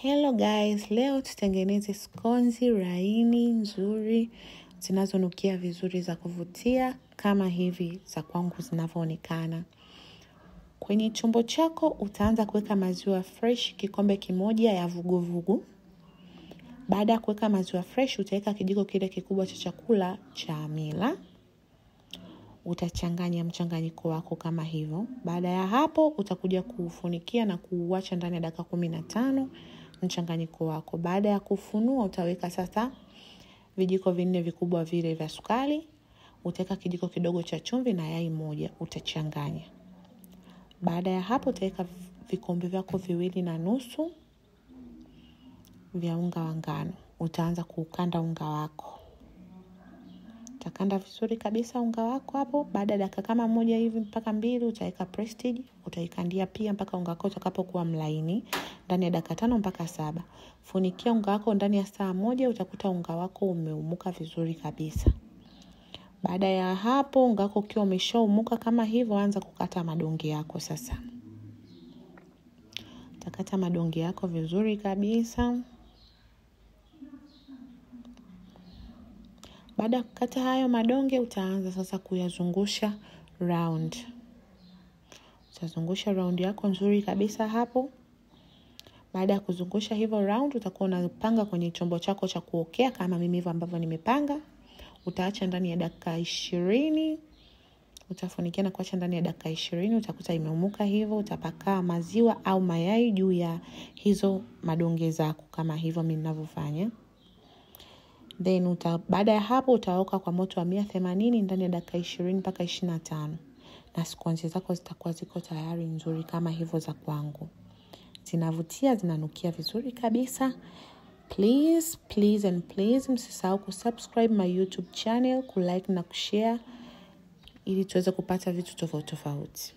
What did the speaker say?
Hello guys, leo tutengeneze skonzi laini nzuri zinazonukia vizuri za kuvutia kama hivi za kwangu zinavyoonekana. Kwenye chombo chako utaanza kuweka maziwa fresh kikombe kimoja ya vuguvugu. Baada ya kuweka maziwa fresh utaweka kijiko kile kikubwa cha chakula cha amila. Utachanganya mchanganyiko wako kama hivyo. Baada ya hapo utakuja kuufunikia na kuuacha ndani ya dakika 15 mchanganyiko wako. Baada ya kufunua utaweka sasa vijiko 4 vikubwa vile vya sukari, utaweka kijiko kidogo cha chumvi na yai moja, utachanganya. Baada ya hapo utaweka vikombe vyako 2.5 vya unga wa ngano. Utaanza kuukanda unga wako. Utakanda vizuri kabisa unga wako hapo. Baada ya dakika kama 1 hivi mpaka 2 utaweka Prestige, utaikandia pia mpaka unga wako utakapokuwa mlaini ndani ya dakika 5 mpaka 7. Funikia unga wako ndani ya saa 1, utakuta unga wako umeumuka vizuri kabisa. Baada ya hapo unga wako ukiwa umeshaumuka kama hivyo, anza kukata madonge yako sasa. Utakata madonge yako vizuri kabisa. Baada ya kukata hayo madonge utaanza sasa kuyazungusha round. Utazungusha round yako nzuri kabisa hapo. Baada ya kuzungusha hivyo round utakuwa unapanga kwenye chombo chako cha kuokea kama mimi hivyo ambavyo nimepanga. Utaacha ndani ya dakika 20. Utafunikia na kuacha ndani ya dakika 20, utakuta imeumuka hivyo. Utapaka maziwa au mayai juu ya hizo madonge zako kama hivyo mimi ninavyofanya. Then baada ya hapo utaoka kwa moto wa 180 ndani ya dakika 20 mpaka 25. Na skonzi zako zitakuwa ziko tayari nzuri kama hivyo za kwangu. Zinavutia, zinanukia vizuri kabisa. Please, please and please msisahau kusubscribe my YouTube channel, kulike na kushare ili tuweze kupata vitu tofauti tofauti.